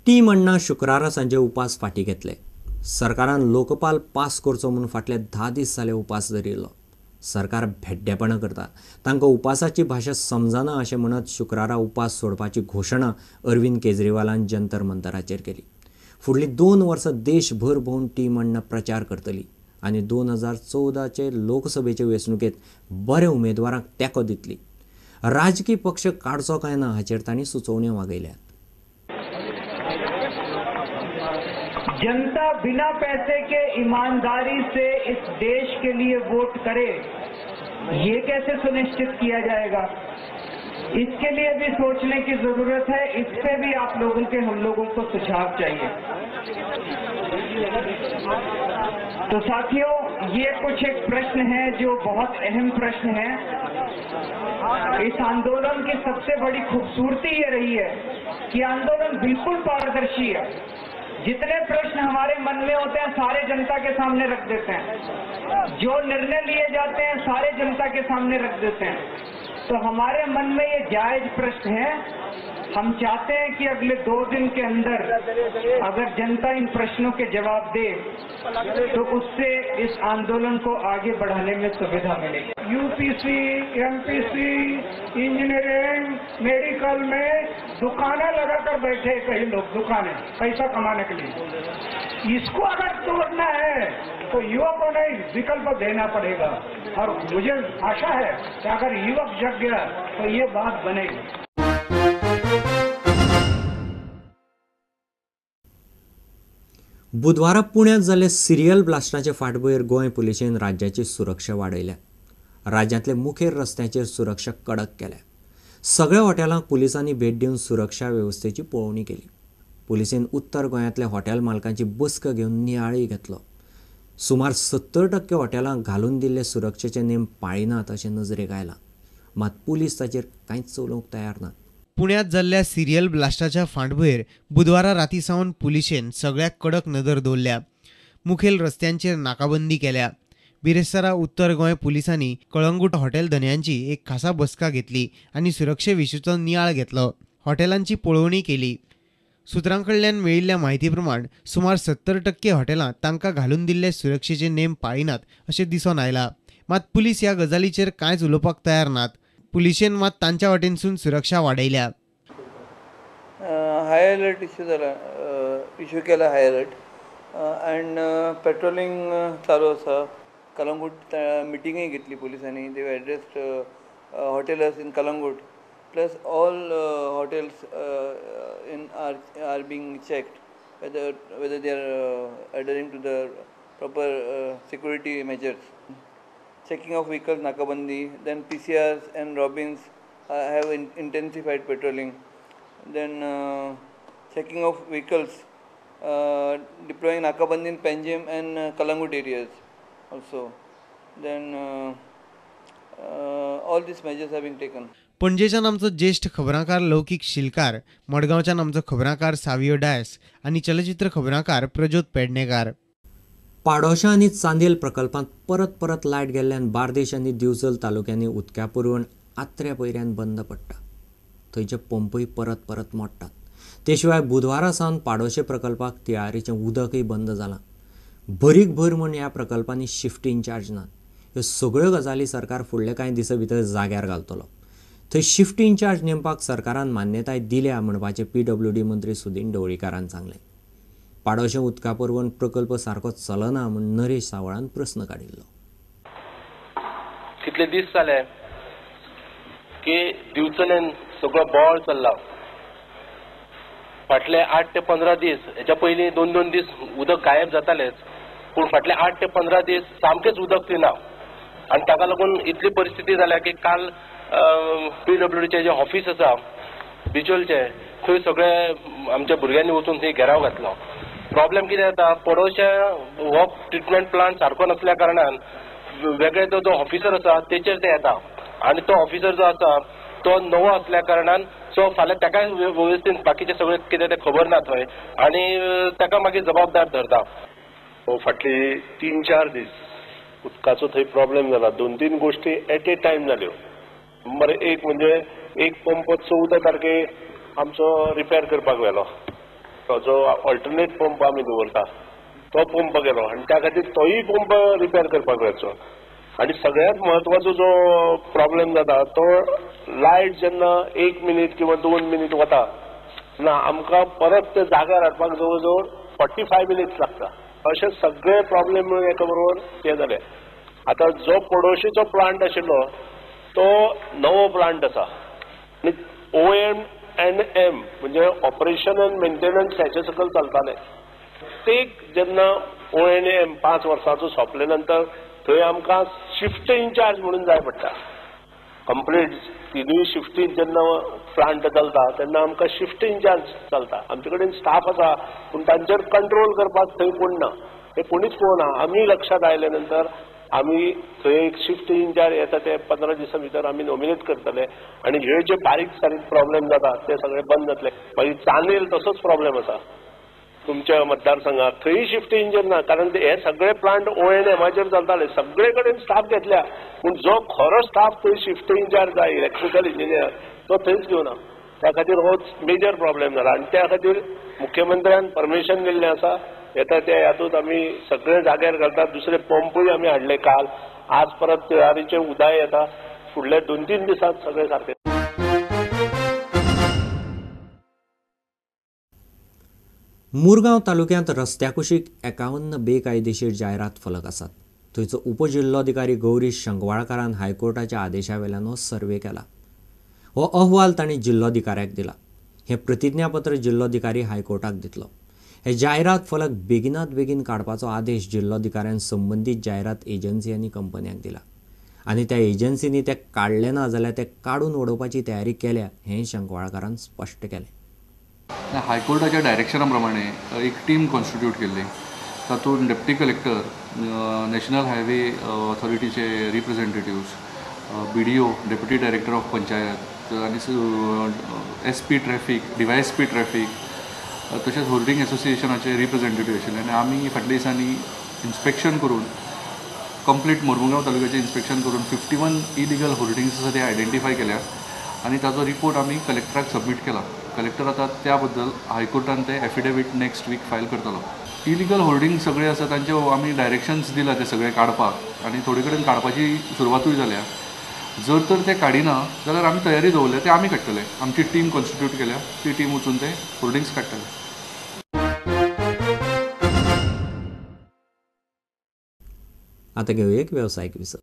Team अण्णा शुक्रारा सांजे उपास फाटी घेतले. सरकारान लोकपाल पास करचो म्हूण फाटले 10 दीस जाले उपास धरिल्लो. सरकार भेड्डेपणां करता, तांकां उपासाची भाशा समजना अशें म्हणत शुक्रारा उपास सोडपाची घोशणा अरविंद केजरीवालान जंतर मंतराचेर केली. फुडली 2 वर्सां देशभर भोंवन टीम अण्णा प्रचार करतली आनी 2014चे लोकसभेचे वेंचणुकेंत बरे उमेदवारांक तेंको दितली. राजकी पक्ष काडचो काय ना हाचेर तांणी सुचोवण्यो मागयल्यात. जनता बिना पैसे के ईमानदारी से इस देश के लिए वोट करे, ये कैसे सुनिश्चित किया जाएगा? इसके लिए भी सोचने की जरूरत है। इस पे भी आप लोगों के, हम लोगों को सुझाव चाहिए। तो साथियों, ये कुछ एक प्रश्न है जो बहुत अहम प्रश्न है। इस आंदोलन की सबसे बड़ी खूबसूरती ये रही है कि आंदोलन बिल्कुल पारदर्शी है। जितने प्रश्न हमारे मन में होते हैं सारे जनता के सामने रख देते हैं, जो निर्णय लिए जाते हैं सारे जनता के सामने रख देते हैं। तो हमारे मन में ये जायज प्रश्न है। हम चाहते हैं कि अगले 2 दिन के अंदर अगर जनता इन प्रश्नों के जवाब दे तो उससे इस आंदोलन को आगे बढ़ाने में सुविधा मिलेगी। यूपीसी, एमपीसी, इंजीनियरिंग, मेडिकल में दुकानें लगाकर बैठे कई लोग, दुकानें पैसा कमाने के लिए। इसको अगर तोड़ना है तो युवकों ने विकल्प देना पड़ेगा और मुझे आशा है कि अगर युवक जग गया तो ये बात बनेगी। बुधवारा पुण्यात जाल्ले सिरियल ब्लास्टाचे फाटभुंयेर गोंय पुलिशेन राज्याची सुरक्षा वाडयल्या. राज्यांतले मुखेल रस्त्यांचेर सुरक्षा कडक केल्या. सगळ्या हॉटेलांक पुलिसांनी भेट दिवन सुरक्षा वेवस्थेची पळोवणी केली. पुलिसेन उत्तर गोंयांतल्या हॉटेल मालकांची बसका घेवन नियाळी घेतलो. सुमार 70% हॉटेलांक घालून दिल्ले सुरक्षेचे नेम पाळिनात अशें नजरेक आयलां. मात पुलीस ताचेर कांयच उलोवंक तयार नात. पुण्यात जाल्ल्या सिरियल ब्लास्टाच्या फांटभुंयेर बुधवारा राती सावन पुलिशेन सगळ्याक कडक नदर दवरल्या. मुखेल रस्त्यांचेर नाकाबंदी केल्या. बिरेस्तारा उत्तर गोंय पुलिसांनी कळंगूट हॉटेल धनयांची एक खासा बसका घेतली आनी सुरक्षे विशींचो नियाळ घेतलो. हॉटेलांची पळोवणी केली. सुत्रां कडल्यान मेळिल्ल्या म्हायती प्रमाण सुमार 70% हॉटेलां तांकां घालून दिल्ले सुरक्षेचे नेम पाळिनात अशें दिसून आयलां. मात पुलीस ह्या गजालीचेर कांयच उलोवपाक तयार नात. पुलिशेन मात तांच्या वटेनसून सुरक्षा वाडयल्या. हाय अलर्ट इश्यू जाला, इश्यू केला हाय अलर्ट अँड पेट्रोलिंग चालू आसा. कलंगूट मिटिंगूय घेतली पुलिसांनी. They addressed hotels in Calangute plus all hotels in are being checked whether they are adhering to the proper security measures. Checking of vehicles, nakabandi, then PCRs and Robins have intensified patrolling. Then checking of vehicles, deploying nakabandi in Panjim and Kalangut areas also. Then all these measures have been taken. पणजेच्यान आमचो ज्येष्ठ खबरांकार लौकीक शिलकार, मडगांवच्यान आमचो खबरांकार सावियो डायस आनी चलचित्र खबरांकार प्रज्योत पेडणेकार. पाडोशा आनी चांदेल प्रकल्पांत परत परत लायट गेल्ल्यान बार्देश आनी दिवचल तालुक्यांनी उदका पुरवण आत्र्या पयऱ्यान बंद पडटा. थंयचे पंपय परत परत मोडटात. ते शिवाय बुधवारा सावन पाडोशे प्रकल्पाक तिळारीचें उदकय बंद जालां. भरीक भर म्हूण ह्या प्रकल्पांनी शिफ्ट इन्चार्ज नात. ह्यो सगळ्यो गजाली सरकार फुडले कांय दिसां भितर जाग्यार घालतलो. थंय शिफ्ट इन्चार्ज नेमपाक सरकारान मान्यताय दिल्या म्हणपाचें PWD मंत्री सुदीन ढवळीकारान सांगलें. पाडोशें उदका पुरवण प्रकल्प सारको चलना म्हूण नरेश सावळान प्रस्न काडिल्लो. कितले दीस जाले की दिवचलेन सगळो बोवाळ चल्ला. फाटले 8 ते 15 दीस, हेच्या पयलीं 2-2 दीस उदक गायब जातालेच, पूण फाटले 8 ते 15 दीस सामकेंच उदक थंय ना आनी ताका लागून इतली परिस्थिती जाल्या की काल PWDचें जें ऑफीस आसा बिचोलचें, थंय सगळे आमच्या भुरग्यांनी वचून थंय घेराव घातलो. प्रॉब्लेम कितें जाता, पडोवच्या हो ट्रिटमेंट प्लांट सारको नासल्या कारणान वेगळे तो जो ऑफिसर आसा तेचेर ते येता आनी तो ऑफिसर जो आसा तो नवो आसल्या कारणान सो फाल्यां ताकाय वेवस्थीत बाकीचे सगळे कितें तें खबर ना थंय आनी ताका मागीर जबाबदार धरता. फाटले 3-4 दीस उदकाचो थंय प्रॉब्लेम जाला. 2-3 गोष्टी एट ए टायम जाल्यो. नंबर एक म्हणजे एक पंप 14 तारखे आमचो रिपेर करपाक व्हेलो. तो जो ऑल्टरनेट पंप आमी दवरता तो पंप गेलो आनी त्या खातीर तोय पंप रिपेर करपाक वचचो. आनी सगळ्यांत म्हत्वाचो जो प्रॉब्लेम जाता तो लायट जेन्ना 1 मिनीट किंवा 2 मिनीट वता ना आमकां परत ते जाग्यार हाडपाक जवळ जवळ 45 मिनिट्स लागता. अशे सगळे प्रॉब्लेम मेळून एका बरोबर ते जाले. आतां जो पडोशीचो प्लांट आशिल्लो तो नवो प्लांट आसा आनी O&M म्हणजे ऑपरेशन अँड मेंटेनन्स हेचे सकयल चलताले. ते जेन्ना O&M 5 वर्सांचो सोंपले नंतर थंय आमकां शिफ्ट इन्चार्ज म्हणून जाय पडटा. कंप्लीट तिनूय शिफ्टीन जेन्ना प्लांट चलता तेन्ना आमकां शिफ्ट इन्चार्ज चलता. आमचे कडेन स्टाफ आसा पूण तांचेर कंट्रोल करपाक थंय कोण ना, हे कोणीच पळोवना. आमी लक्षांत आयले नंतर आमी थंय एक शिफ्ट इन्चार्ज येता ते 15 दिसां भितर आमी नॉमिनेट करतले आनी हे जे बारीक सारीक प्रॉब्लेम जाता ते सगळे बंद जातले. मागीर चांदेल तसोच प्रॉब्लेम आसा तुमच्या मतदारसंघात, थंय शिफ्ट इंजन ना, कारण हे सगळे प्लांट O&Mचेर चलताले. सगळे कडेन स्टाफ घेतल्या पूण जो खरो स्टाफ थंय शिफ्ट इन्चार्ज जाय इलेक्ट्रिकल इंजिनियर तो थंयच घेवना. त्या खातीर हो मेजर प्रॉब्लेम जाला आनी त्या खातीर मुख्यमंत्र्यान परमिशन दिल्लें आसा. येता त्या हातूंत आमी सगळे जाग्यार घालतात. दुसरे पंपूय आमी हाडले काल, आज परत तिळारीचे उदक येता. फुडल्या 2-3 दिसांत सगळे सारके. मुरगांव तालुक्यांत रस्त्या कुशीक 51 बेकायदेशीर जायरात फलक आसात. थंयचो उपजिल्लोधिकारी गौरीश शंगवाळकारान हायकोर्टाच्या आदेशा वेल्यान हो सर्वे केला. हो अहवाल तांणी जिल्लोधिकाऱ्याक दिला. हें प्रतिज्ञापत्र जिल्लोधिकारी हायकोर्टाक दितलो. हे जायरात फलक बेगिनात बेगीन काडपाचो आदेश जिल्लोधिकाऱ्यान संबंदीत जायरात एजन्सी आनी कंपन्यांक दिला आनी त्या एजन्सींनी ते काडले ना जाल्यार ते काडून उडोवपाची तयारी केल्या हें शंगवाळकारान स्पश्ट केलें. हायकोर्टाच्या डायरेक्शना प्रमाणे एक टीम कॉन्स्टिट्यूट केल्ली, तातूंत डेप्टी कलेक्टर, नॅशनल हायवे ऑथॉरिटीचे representatives, BDO, deputy director of panchayat आनी SP traffic, DySP traffic, तशेंच होर्डिंग एसोसिएशनाचे रिप्रेझेंटेटिव्ह आशिल्ले. आनी आमी फाटल्या दिसांनी इन्स्पेक्शन करून कंप्लीट मोरमुगांव तालुक्याचें इन्स्पेक्शन करून 51 इलिगल होर्डिंग्स आसा ते आयडेंटिफाय केल्या आनी ताजो रिपोर्ट आमी कलेक्टराक सबमीट केला. कलेक्टर आतां त्या बद्दल हायकोर्टान ते एफिडेवीट नेक्स्ट वीक फायल करतलो. इलिगल होर्डिंग सगळे आसा तांचे आमी डायरेक्शन्स दिला ते सगळे काडपाक आनी थोडे कडेन काडपाची सुरवातूय जाल्या. जर तर ते काडिना जाल्यार आमी तयारी दवरल्या ते आमी काडटले. आमची टीम कॉन्स्टिट्यूट केल्या, ती टीम वचून ते होर्डिंग्स काडटले. आतां घेवया एक वेवसायीक विसव.